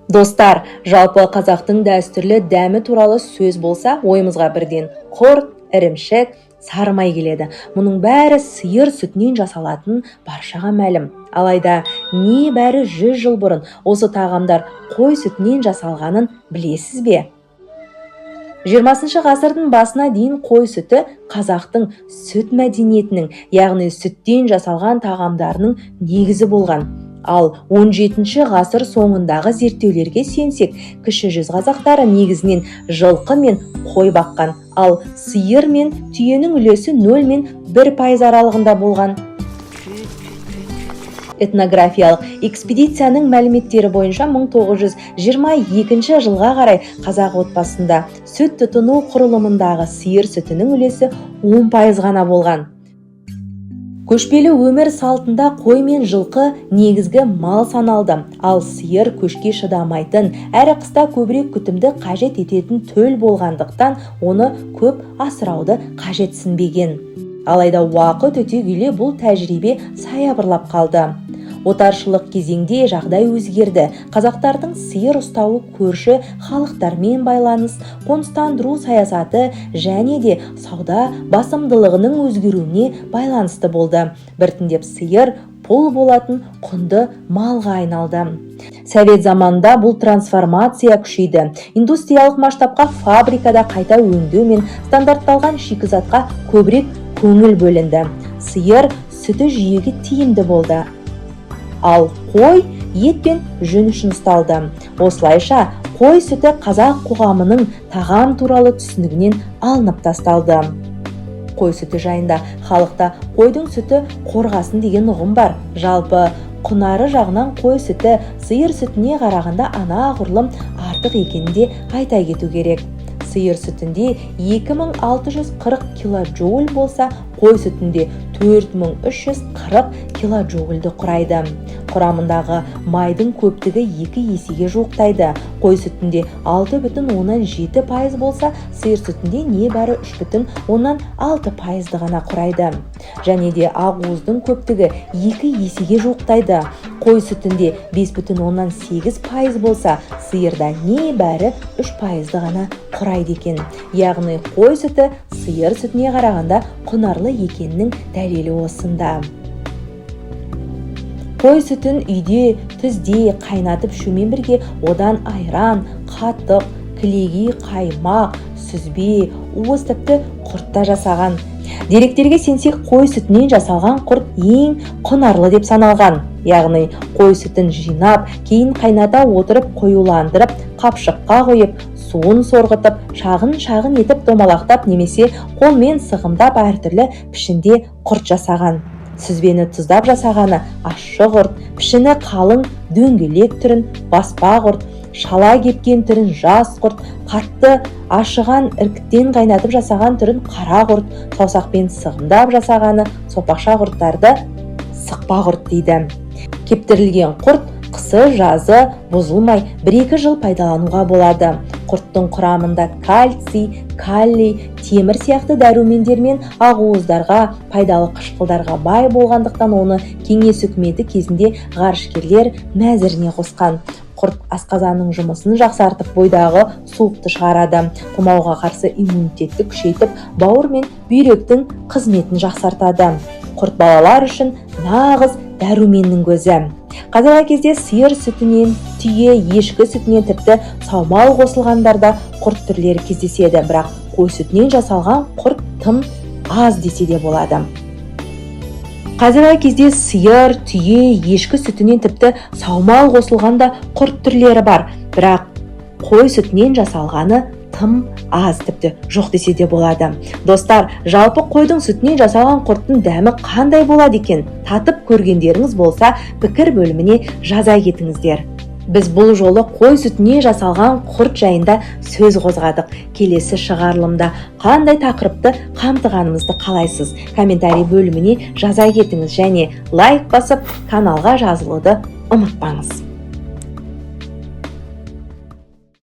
Достар, жалпы қазақтың дәстүрлі дәмі туралы сөз болса, ойымызға бірден құрт, ірімшік, сары май келеді. Мұның бәрі сиыр сүтінен жасалатын баршаға мәлім. Алайда небәрі 100 жыл бұрын осы тағамдар қой сүтінен жасалғанын білесіз бе? 20 ғасырдың басына дейін қой сүті қазақтың сүт мәдениетінің, яғни сүттен жасалған тағамдарының негізі болған. Ал 17 ғасыр соңындағы зерттеулерге сүйенсек, кіші жүз қазақтары негізінен жылқы мен қой баққан, ал сиыр мен түйенің үлесі 0 мен 1% аралығында болған. Этнографиялық экспедицияның мәліметтері бойынша 1922 жылға қарай қазақ отбасында сүт тұтыну құрылымындағы сиыр сүтінің үлесі 10% ғана болған. Көшпелі өмір салтында қой мен жылқы негізгі мал саналды, ал сиыр көшке шыдамайтын, әрі қыста көбірек күтімді қажет ететін төл болғандықтан, оны көп асырауды қажетсінбеген. Алайда уақыт өте келе бұл тәжірибе саябырлап қалды. Отаршылық кезеңде жағдай өзгерді. Қазақтардың сиыр ұстауы көрші халықтармен байланыс, қоныстандыру саясаты және де сауда басымдылығының өзгеруіне байланысты болды. Біртіндеп сиыр пұл болатын құнды малға айналды. Совет заманында бұл трансформация күшейді. Индустриялық масштабқа, фабрикада қайта өңдеу мен стандартталған шикізатқа көбірек көңіл бөлінді. Сиыр сүті жүйеге тиімді болды, ал қой ет пен жүн үшін ұсталды. Осылайша қой сүті қазақ қоғамының тағам туралы түсінігінен алынып тасталды. Қой сүті жайында халықта қойдың сүті қорғасын деген ұғым бар. Жалпы құнары жағынан қой сүті сиыр сүтіне қарағанда анағұрлым артық екенін де айта кету керек. Сиыр сүтінде 2640 килоджоуль болса, қой сүтінде 4340 килоджоульді құрайды. Құрамындағы майдың көптігі екі есеге жуықтайды. Қой сүтінде 6,7% болса, сиыр сүтінде небәрі 3,6%-ды ғана құрайды. Және де ақуыздың көптігі екі есеге жуықтайды. Қой сүтінде 5,8% болса, сиырда небәрі 3%-ды ғана құрайды екен. Яғни қой сүті сиыр сүтіне қарағанда құнарлы екенінің дәлелі осында. Қой сүтін үйде, түзде қайнатып ішумен бірге одан айран, қатық, кілегей, қаймақ, сүзбе, уыз, тіпті құрт та жасаған. Деректерге сенсек, қой сүтінен жасалған құрт ең құнарлы деп саналған. Яғни қой сүтін жинап, кейін қайната отырып қоюландырып, қапшыққа құйып, суын сорғытып, шағын шағын етіп домалақтап немесе қолмен сығымдап, әртүрлі пішінде құрт жасаған. Сүзбені тұздап жасағаны ащы құрт, пішіні қалың дөңгелек түрін баспа құрт, шала кепкен түрін жас құрт, қатты ашыған іркіттен қайнатып жасаған түрін қара құрт, саусақпен сығымдап жасағаны сопақша құрттарды сықпа құрт дейді. Кептірілген құрт қысы жазы бұзылмай, 1-2 жыл пайдалануға болады. Құрттың құрамында кальций, калий, темір сияқты дәрумендер мен ақуыздарға, пайдалы қышқылдарға бай болғандықтан, оны кеңес үкіметі кезінде ғарышкерлер мәзіріне қосқан. Құрт асқазанның жұмысын жақсартып, бойдағы суықты шығарады, тұмауға қарсы иммунитетті күшейтіп, бауыр мен бүйректің қызметін жақсартады. Құрт балалар үшін нағыз дәруменнің көзі. Қазіргі кезде сиыр сүтінен, түйе, ешкі сүтінен, тіпті саумал қосылғандарда құрт түрлері кездеседі, бірақ қой сүтінен жасалған құрт тым аз десе де болады. Қазіргі кезде сиыр, түйе, ешкі сүтінен, тіпті саумал қосылған да құрт түрлері бар, бірақ қой сүтінен жасалғаны тым аз, тіпті жоқ десе де болады. Достар, жалпы қойдың сүтінен жасалған құрттың дәмі қандай болады екен? Татып көргендеріңіз болса, пікір бөліміне жаза кетіңіздер. Біз бұл жолы қой сүтінен жасалған құрт жайында сөз қозғадық. Келесі шығарылымда қандай тақырыпты қамтығанымызды қалайсыз? Комментарий бөліміне жаза кетіңіз және лайк басып, каналға жазылуды ұмытпаңыз.